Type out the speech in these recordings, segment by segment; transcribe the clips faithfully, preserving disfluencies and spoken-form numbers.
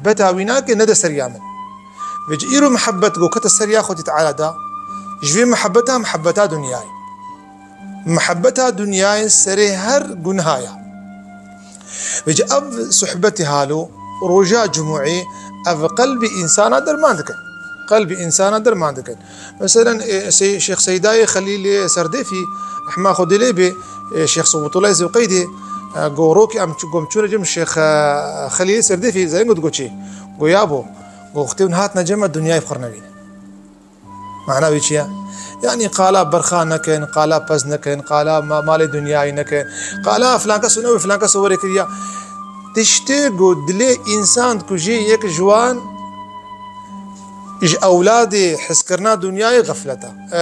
Mihebeta wî nake, nede seriya min. Vêca îro mihebet go kete seriya Xwedî Teala da, ji vê mihebeta, mihebeta dinyayê. Mihebeta dinyayê serê her guneha ya. Vêca ev suhbetê halo, roja cumûê, ev qelbê însana derman dikin. Qelbê însana derman dikin. Meselen, e, Sey-, Şêx Seydayê Xelîlê Serdêfî, rehma Xwedê lê bê, e, Şêx Subutullah Zewqeydê, e, go rokê em çû-, gom çûne cem Şêx, e, Xelîlê Serdêfî, zayên got, go çi? Go ya bo. Go wextê hûn hatine cem me dinyayê bi xwe re nevîne. Mana wî çi ye? Yanî qala berxa nekin, qala pez nekin, qala ma-, malê dinyayê nekin, qala filan kes û newê filan kes werê kiriya. Tiştê ku dilê însan dikujê yek ji wan ji ewladê hizkirina dinyayê xefleta, e,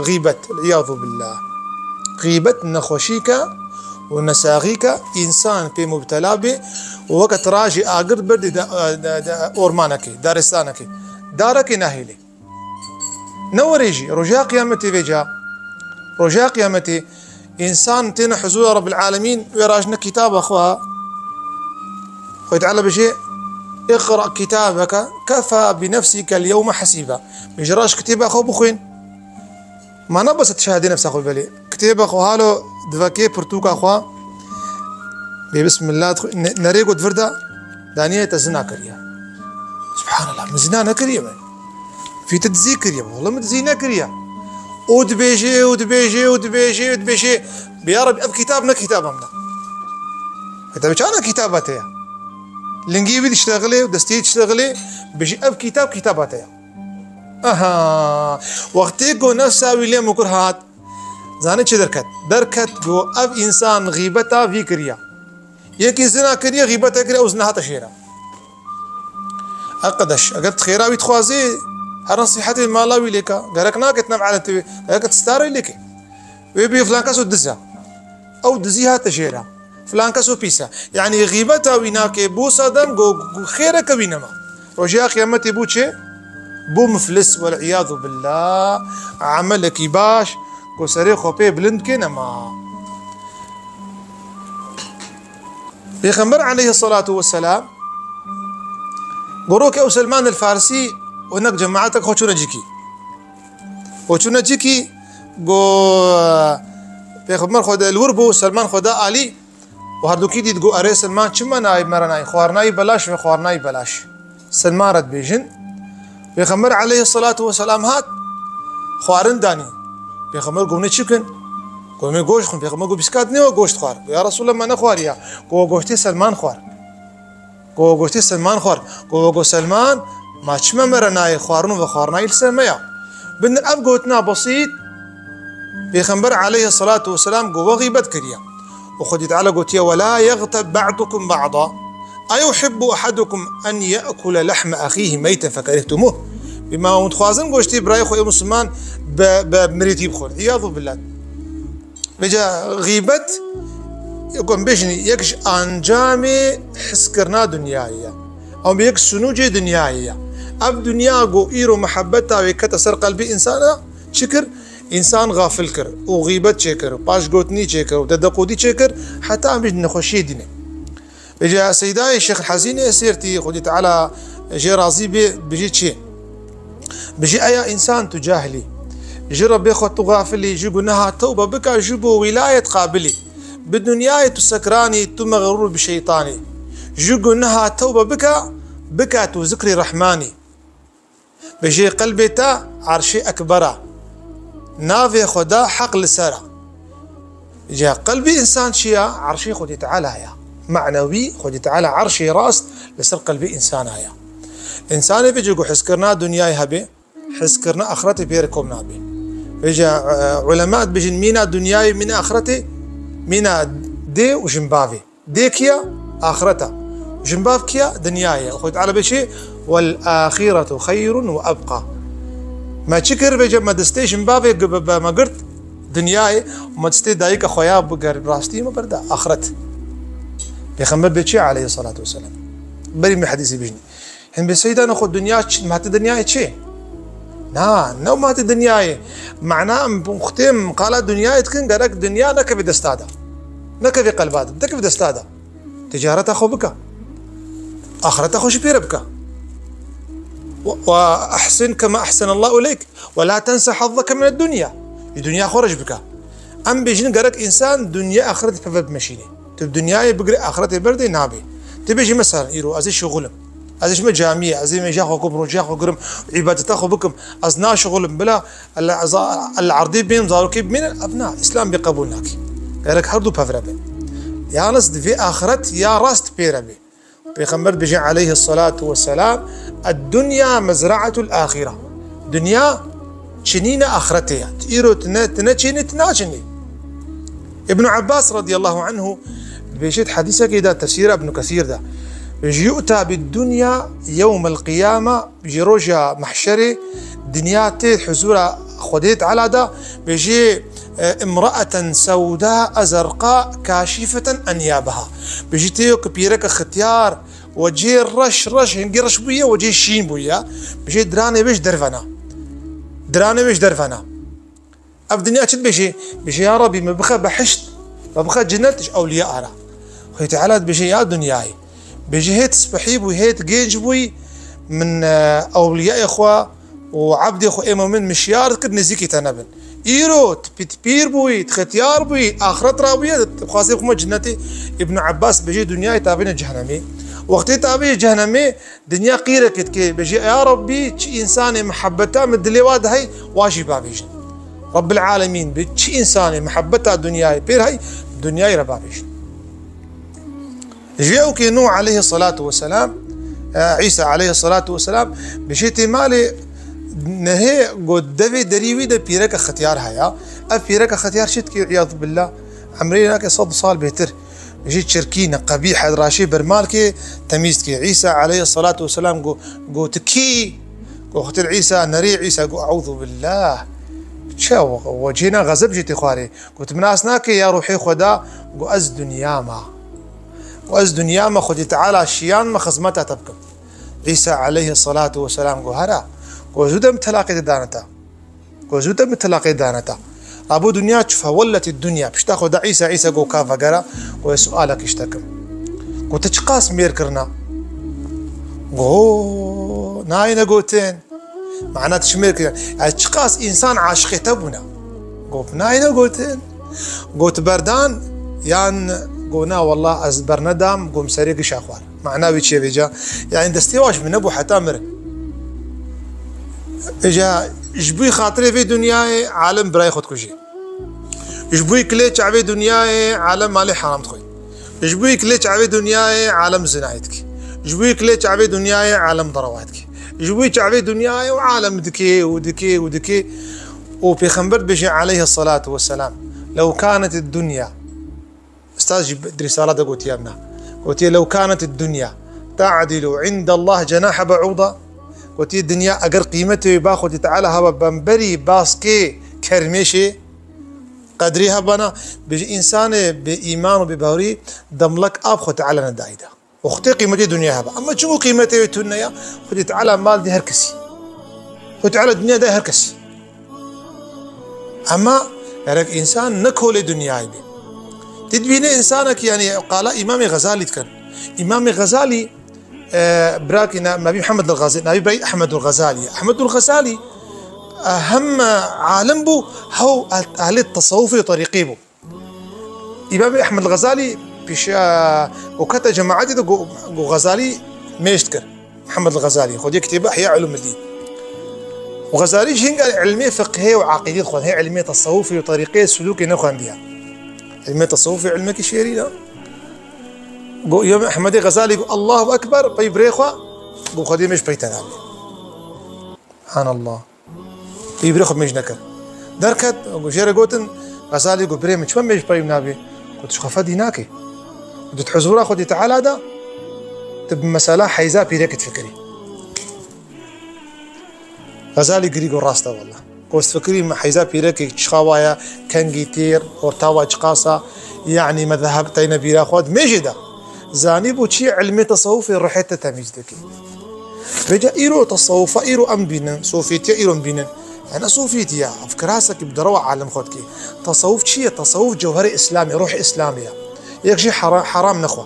xîbet, îyadu billah. Xîbet nexweşîke û nesaxîke însan pê mubtela bê û weke tirajê agir berdê de, de, de ormanekê, daristanekê. Darekê nahêlê. Ne werê jî, roja qiyametê vêca, roja qiyametê, însan têne huzura Rabbil Alemîn, wê rajne kitaba xwe. Xwedê Teala bêje, "Iqra kitabeke, kefa bi nefsike l-yewme hesîba." Bêje, "Raj kitêba xwe bixwîn." Ma ne bes tu şahidê nefsa xwe belê. Kitêba xwe halo divekê pirtûka xwe. Bê bismillah dixwe-, ne-, nerê got vir de, daniye te zina kiriye. Subhanallah, min zina nekiriye min. Vî tu dizî kiriye, wala min dizî nekiriye. Û dibêje, û dibêje, û dibêje, û dibêje, "Bi ya Rabbi, ev kitab ne kitaba min e." E, tabi çana kitaba te ya? Lingî wî diştexilê, destê diştexilê, bêje, "Ev kitab kitaba te ya." Aha, wextê ku nefsa wî lê mukur hat, zanî çi derket? Derket ku ev însan xîbeta vî kiriya. Yekî zina kiriye, xîbete kiriye, ew zina hate şêra. Eqdeş, eger tu xêra wî dixwazî, her nesihetê mala wî lêka. Gerek nake tu nav eletê wê, gerek tu starê lêke. Wê bî filan kes û diz e. Ew dizî hate jêra. Filan kes û pîs e. Yanî xîbeta wî nake, bo sadem go, go xêreke wî nema. Roja qiyametê bû çi? Bû muflis, wel iyadu billah. Emelekî baş, ku serê xwe pê bilind bike nema. Pêxember aleyhissalatu vesselam gorok ew Selman el Farisî û nek cemaetek xwe çûne cikî. Û çûne cikî, go, Pêxember xwe de li wir bû, Selman xwe de alî, û herdukî dît go, "Erê Selman, çima nayê me re nayê? Xwarinayî belaş ve xwarinayî belaş." Selman re dibêjin. Pêxember aleyhissalatu vesselam hat, xwarin danî. Pêxember go, "Nê çi bikin?" Go, "Em ê goşt xwin." Pêxember go, "Pîska dinê we goşt xwar." Go, "Ya Resulallah, me nexwariya." Go, "We goştê Selman xwar." Go, "We goştê Selman xwar." Go, "We go Selman, ma çima me re nayê xwarin û vexwarinayî li ser me ya?" Bidin ev gotina besît, Pêxember aleyhissalatu vesselam go, "We xîbet kiriye." Û Xwedî Teala gotiye, "Ve la yexteb ba'dukum ba'da. Eyuhibbu ahadukum en ye'kule lehme axihi meyten fekerihtumuh." Bî ma hûn dixwazin goştê birayê xwe yê Musliman bi, bi mirîtî bixwin. Îyadu billah. Vêca xîbet, yek em bêjin, yek ji ancamê hizkirina dinyayê ye. Ew yek sinûcê dinyayê ye. Ev dinya ku îro mihebeta wê kete ser qelbê însana, çi kir? Însan xafil kir û xîbet çêkir û paşgotinî çêkir û dedeqûdî çêkir, heta em bêjin nexweşiyê dînê. Vêca Seydayê Şêx Hezînê Sêrtî, Xwedî Teala jê razî bê, bijî çi? Bijî, eya însan, tu cahilî. Ji Rebbê xwe tu xafilî, ji guneha tewbe bika, ji bo wîlayet qabilî. Bi dinyayê tu sekranî, tu mexrûr bi şeytanî. Ji guneha tewbe bika, bika tu zikrî Rehmanî. Bijê qelbê te erşê ekber e. Navê Xweda heq li ser e. Ca qelbê însan çi ya? Erşê Xwedê Teala ya. Manewî Xwedê Teala erşê rast li ser qelbê însana ya. Însanê bijê ku hizkirina dinyayê hebe, hizkirina axretê pê re kom nabe. Vêca, e, ulema dibêjin mîna dinyayê, mîna axretê, mîna dê û jinbavê. Dê kî ya? Axret e. Jinbav kî ya? Dinyayê ye. Xwedî Teala bê çi? "Wel axiretu xeyrun ve ebqa." Me çi kir vêca me destê jinbavê gi-, bi, bi, me girt dinyayê, me destê dayika xwe ya bi ger rastî me berda axret. Pêxember bê çi aleyhissalatu vesselam? Berî me hedîsê bijnî. Hin bê seydana xwe dinya çi, me hate dinyayê çi? Na, ne me hate dinyayê. Mana em wextê em qala dinyayê dikin, gerek dinya nekeve desta de. Nekeve qelba de, nekeve desta de. Ticareta xwe bike. Axireta xwe jî pê re bike. Ve, ve ehsin kema ehsenallahu ileyk. Ve la tense hazzeke mined dunya. Ji dinya xwe re jî bike. Em bêjin gerek însan dinya axiretê peve bimeşînê. Tu bi dinyayê bigirê axiretê berdê nabe. Tu bêjî mesela îro ez ê şixulim. Ez ê çime camiyê, ez ê mêja xwe gurim, roja xwe gurim, îbadeta xwe bikim. Ez naşixulim bila el, el erdê bêm, zarokê bimînin, ev na, Îslam bê qebûl nake. Gerek her du pevre bin. Yalnız divê axiret ya rast pê re bê. Pêxember dibêje aleyhissalatu vesselam, "Eddunya mezra'atul axira." Dinya çinîna axiretê ye. Tu îro tu ne, tu ne çinî, tu naçinî. Ibn Abbas radiyallahu anhu dibêje di hedîsekê de, tefsîra Ibn Kesîr de, bêje, "Yu'ta bid dunya yewmel qiyame." Ji roja mehşerê dinya tê huzura Xwedê Teala de, bêjê, e, "imraeten sewda zerqa kaşifeten enyabeha." Bêjê tê yo ki pîreke xityar we cê reş reş, hingî reş bûye, we cê şîn bûye. Bêjê diranê wê ji derve na. Diranê wê ji derve na. Ev dinya çi dibêjê? Bêjê, "Ya Rabbî, min bixe behişt, min bixe cinet ji ewliya ara." Xwedê Teala dibêje, "Ya dinyayê." Bêjê, "Hêt spehî bûyî, hêt gênc bûyî, min, e, ewliyayê xwe û ebdê xwe ê mumin min şiyar dikir, nêzîkî te nebin. Îro tu pî-, tu pîr bûyî, tu xetiyar bûyî, axiret rabûye, tu dixwazê bixime cinetê." Ibn Abbas bêjê, "Dinyayê tavêne cehnemê. Wextê tavêje cehnemê, dinya qîrekê dike, bêjê, 'Ya Rabbî, çi însanê mihebeta min dilê wa de hey, wa jî bavêjin.'" Rabbil Alemîn bi çi însanê mihebeta dinyayê pêr hey, dinyayê re bavêjin. Ji ew kê Nûh aleyhissalatu vesselam, e, Îsa aleyhissalatu vesselam, bêjê tê malê nehê got devê derî wî de pîreke xetiyar heye. Ev pîreke xetiyar çi dike, îyaz billah, emrê nake sed sal bêtir. Ji çirkî ne qebîh e, raşê bermalkê temîz dike. Îsa aleyhissalatu vesselam got, got, "Tu kî?" Got, "Xwedê Îsa, nerê Îsa." Got, "Euzu billah. Çi we, we cêna xezeb jê tê xwarê." Got, "Min nas nake ya ruhê Xweda." Got, "Ez dinya me. Got, ez dinya me, Xwedê Teala şiyan me xizmeta te bikim." Îsa aleyhissalatu vesselam got, "Hera." Got, "Zû de min telaqê te dane te." Got, "Zû de min telaqê dane te." Rabû dinya çû, fewelletî dinya. Pişta xwe de Îsa, Îsa got, "Ka vegera, got, ez sualekî ji te kim." Got, "Te çiqas mêr kirina?" Got, "Nayêne gotin." Mana tu çi mêr kirina? Yani çiqas însan aşiqê te bûne? Got, "Nayêne gotin." Got, "Berdan?" Yan got, "Na, wallah, ez bernedam." Got, "Min serê gişa xwar." Mana wî çi ye vêca? Yani destê wa ji min nebû heta mirin. Vêca ji bo xatirê vê dinyayê alem birayê xwe dikujê. Ji bo kilê çavê dinyayê alem malê heram dixwe. Ji bo kilê çavê dinyayê alem zinayê dike. Ji bo kilê çavê dinyayê alem derewa dike. Ji bo çavê dinyayê û alem dike û dike û dike. Û Pêxember dibêje aleyhissalatu vesselam, "Lew kanet dunya." Ustaz jî di risala de gotiye min. Gotiye, "Lew kanet dunya ta'dilu indallah cenaha ba'uda." Gotiye, "Dinya eger qîmetê wê ba Xwedê Teala heba bemberî baskê kermêşê, qedrî hebana, bi însanê bi îman û bi bawerî demlek av Xwedê Teala nedayî da." Wextê qîmetê dinya hebe. Ama çimkû qîmetê wê tune ya, Xwedê Teala mal dê her kesî. Xwedê Teala dinya dê her kesî. Ama gerek însan ne kolê dinyayê be. Ti dibîne însanek, yani, qala Îmamê Xezalî dikin. Îmamê Xezalî, e, birakî na-, navî Mihemed el Xezalî, navî birayî Ehmed el Xezalî. Ehmed el Xezalî, e, hem, e, alim bû, hew ahlê tesewufê û terîqê bû. Îmamê Ehmed Xezalî pêşiya ku kete cemaetê de ku, ku Xezalî mêj dikir. Mihemed Xezalî, xwediyê kitêba Ihya Ulûmiddîn. Û Xezalî jî hinga ilmê fiqhê û eqîdê dixwend, hê ilmê tesewufê û terîqê sulûkê nexwendiye. Ilmê tesewufê ilmekî şêrîn e. Got Îmamê Ehmedê Xezalî got, "Allahu Ekber", pey birê xwe, got, "Xwediyê mêj pey te nabê." Subhanallah. Pî birê xwe mêj nekir. Derket, jê re gotin, Xezalî got, "Birê min, çima mêj pey nabê?" Got, "Tu ji xwe fedî nakî. Tu di huzûra Xwedê Teala de, tu bi mesela heyza pîrekê difikirî." Xezalî girî got, "Rast e wele." Got, "Difikirî min heyza pîrekê çixa wa ye, kengî têr, orta wa çiqas e, yanî me deheb teyne bîra xwe di mêjê de." Zanîbû çi ye? Ilmê tesewufê ruhê te temîz dike. Vêca îro tesewufa, îro em bînin, sofîtiya îro em bînin. Yani ne sofîtiya, ev kirasekî bi derewa alim xwe dike. Tesewuf çi ye? Tesewuf cewherê Îslamê, ruhê Îslamê ye. Yek jî hera-, heram nexwe.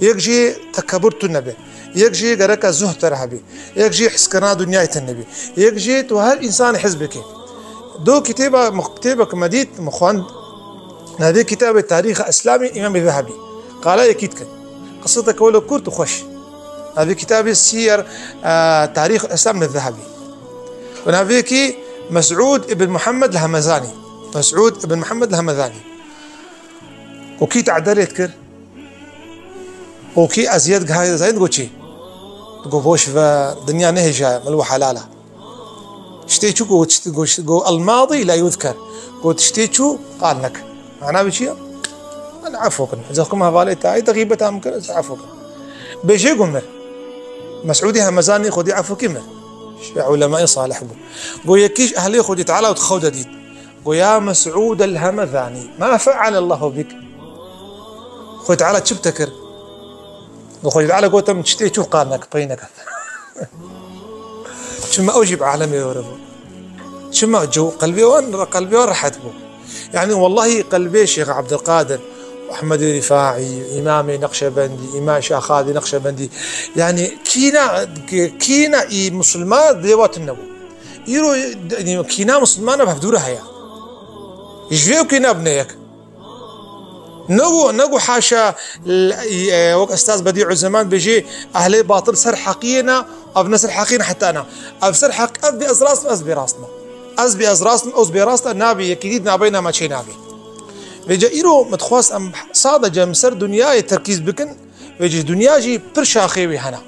Yek jî tekebur tu nebe. Yek jî gereka zuhd te re hebî. Yek jî hizkirina dinyayê te nebî. Yek jî tu her însanê hez bikî. Do kitêba, kitêbek me dît, me xwend, navê kitabê Tarîxa Îslamî Îmamê Zehebî. Qala yekî dikin. Qisiteke welo kurt û xweş. Navê kitabê Siyer, e, Tarîx Îslam li Zehebî. Û navêkî Mesûd ibn Muhammed li Hemezanî. Mesûd ibn Muhammed li Hemezanî. Û kî te'delê dikir? Û kî eziyet gihaye zayîn go çi? Go boş ve, dinya nehêjaye, mil we helal e. Tiştê çû go, tiştê go, go el-madi la yuzker. Go tiştê çû qal nek. Mana bi çi ye? Em efû kin. Eza xwe hevalê te, ay te xîbet am kir, ez efû kin. Bêjê go mir. Mesûdî Hemezanî xwedî efû kî mir. Ji ulemayê salih bû. Go yekî ji ehlê xwedî Teala û xew de dît. Go ya Mesûd el-Hemezanî, ma fe'ale Allahu bik? Xwedî Teala çi bi te kir? Go Xwedî Teala got em tiştê çû qal nek, pey neket. Çima ew jî bi alemê were bû. Çima? Cew qelbê wan, qelbê wan rehet bû. Yani wellahî qelbê Şêx Ebdulqadir, Ehmedê Rîfaî, Îmamê Neqşebendî, Îmam Şaxadî Neqşebendî, yani kîna, kîna î Musulman dê wa tune bû. Îro kîna Musulmana bi hevdû re heye. Ji vê kîna bine yek. Nego, nego haşa, l-, e, wek Estaz Bedîuzzeman bêjê, ehlê batil ser heqiyê ne, ev ne ser heqiyê ne heta ne. Ev ser heq, ev bê ez rast me, ez bê rast me. Ez bê ez rast me, ew bê rast e, nabê yekî dît, nabeyna me çê nabê. Vêca îro me dixwest em sadece em ser dinyayê terkîz bikin, vêca dinya jî pir şaxê wê hene.